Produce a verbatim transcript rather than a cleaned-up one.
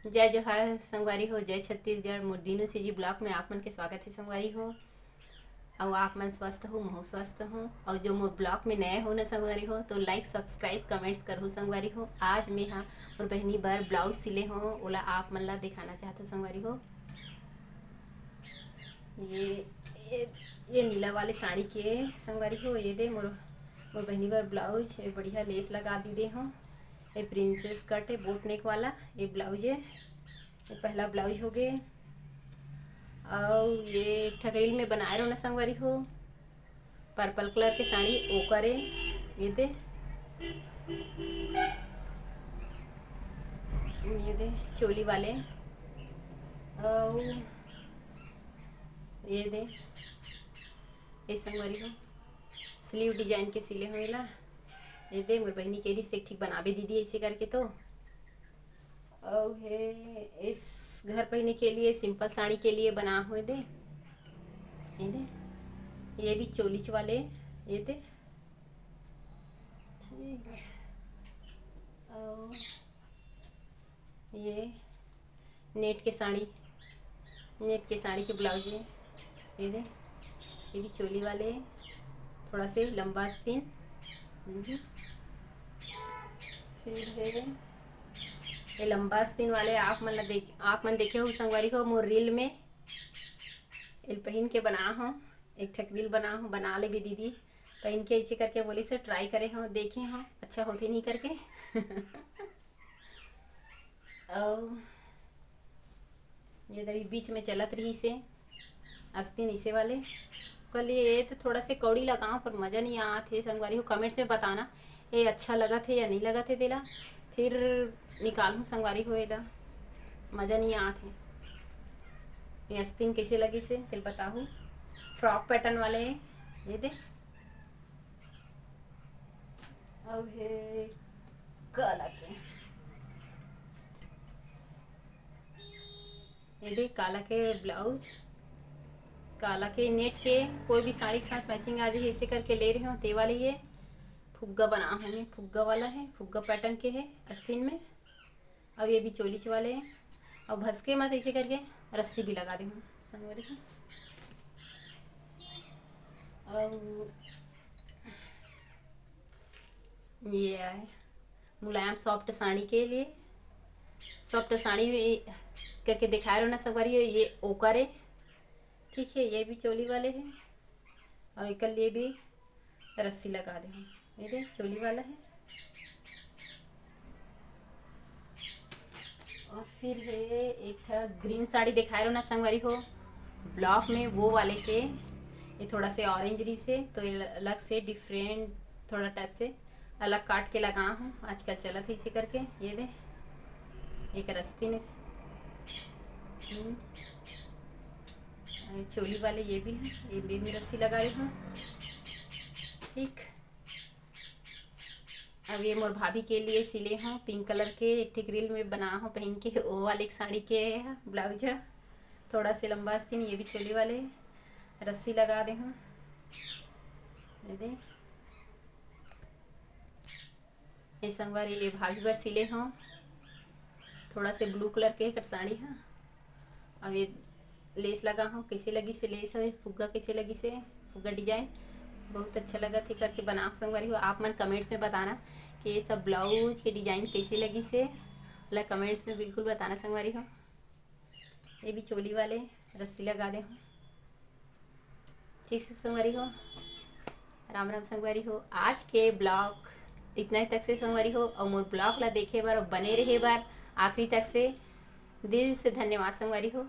जय जोहार संगवारी हो, जय छत्तीसगढ़। मोर दीनू सीजी ब्लॉग में आप मन के स्वागत हे संगवारी हो। अउ आप मन स्वस्थ हो, महू स्वस्थ हो। अउ जो मोर ब्लॉग में नए हो ना संगवारी हो, तो लाइक, सब्सक्राइब, कमेंट्स करहू संगवारी हो। आज मैं हा मोर बहिनी बर ब्लाउज सिले हो, ओला आप मन ला दिखाना चाहत हो संगवारी हो। ये, ये, ये नीला वाले साड़ी के संगवारी हो, ये दे मोर, मोर बहिनी बर ब्लाउज, ये बढ़िया लेस लगा दी दे हो। ये प्रिंसेस कट है, बोट नेक वाला, ये ब्लाउज है, ये पहला ब्लाउज हो गए। अउ ये एक ठक reel में बनाए रहो ना संगवारी हो, पर्पल कलर के साड़ी ओकर है, ये दे, ये दे चोली वाले, अउ ये दे, ये संगवारी हो, स्लीव डिजाइन के सिले हो एला। ये दे, मोर बहिनी के रिस एक ठीक बनाबे दीदी ऐसे करके तो। अउ हे, इस घर पहने के लिए, सिंपल साड़ी के लिए बना हुए दे। ये दे, ये भी चोलीच वाले, ये दे। ठीक। अउ ये नेट के साड़ी, नेट के साड़ी के ब्लाउज है। ये दे, ये भी चोली वाले है, थोड़ा से लंबा आस्तीन। हम्म। फिर है ये लंबा आस्तीन वाले, आप मन ला देख, आप मन देखे हो संगवारी हो मोर reel में, एल पहन के बना हो, एक ठक reel बना हो, बना ले भी दीदी। पहन के ऐसे करके बोली से ट्राई करे हो, देखे हो अच्छा होथे नहीं करके। अउ ये दरी बीच में चलत रही से आस्तीन इसे वाले। कल ये तो थोड़ा से कौड़ी लगाओ, पर मज़ा नहीं आत हे संगवारी हो। कमेंट्स में बताना ये अच्छा लगत हे या नहीं लगत हे तेला, फिर निकालहूँ संगवारी हो एला, मज़ा नहीं आत हे। ये आस्तीन कैसे लगी से तेल बताहू। फ्रॉक पैटर्न वाले ये दे, अउ हे काला के, ये दे काला के ब्लाउज, काला के नेट के, कोई भी साड़ी के साथ मैचिंग आ जाए, ऐसे करके ले रहे हो। ते वाले ये फुग्गा बना है, मैं फुग्गा वाला है, फुग्गा पैटर्न के है आस्तीन में। अब ये भी चोलीच वाले हैं। और भसके मत ऐसे करके रस्सी भी लगा दे हूँ संगवारी को। और ये आए मुलायम सॉफ्ट साड़ी के लिए, सॉफ्ट साड़ी करके दिखा रहे हो ना संगवारी हो, ये ओकर है। ठीक है, ये भी चोली वाले हैं और एक लिए भी रस्सी लगा दे हूँ। ये दे चोली वाला है। और फिर है एक ठा ग्रीन साड़ी दिखाए रहो ना संगवारी हो ब्लॉक में, वो वाले के। ये थोड़ा से ऑरेंज रही से, तो ये अलग से डिफरेंट थोड़ा टाइप से अलग काट के लगा हूँ, आजकल चलत है इसी करके। ये दे एक रस्ती ने, हम्म, ये चोली वाले ये भी है, ये भी मैं रस्सी लगा रही हूँ। ठीक, अब ये मोर भाभी के लिए सिले हूँ पिंक कलर के, एक ठे ग्रिल में बना हूँ पहन के, वो वाले एक साड़ी के ब्लाउज है, थोड़ा से लंबा आस्तीन, ये भी चोली वाले रस्सी लगा दे हूँ। ये दे, ये संगवारी ये भाभी बर सिले हूँ, थोड़ा से ब्लू कलर के एकर साड़ी है। अब ये लेस लगा हूँ, कैसे लगी से लेस है, फुग्गा कैसे लगी से, फुग्गा डिजाइन बहुत अच्छा लगा थे करके बनाओ संगवारी हो। आप मन कमेंट्स में बताना कि ये सब ब्लाउज के डिजाइन कैसे लगी से, ला कमेंट्स में बिल्कुल बताना संगवारी हो। ये भी चोली वाले रस्सी लगा दे हूँ। ठीक से संगवारी हो, राम राम संगवारी हो। आज के ब्लॉग इतना ही तक से संगवारी हो, और मोर ब्लॉग ला देखे बर और बने रहे बर आखिरी तक से दिल से धन्यवाद संगवारी हो।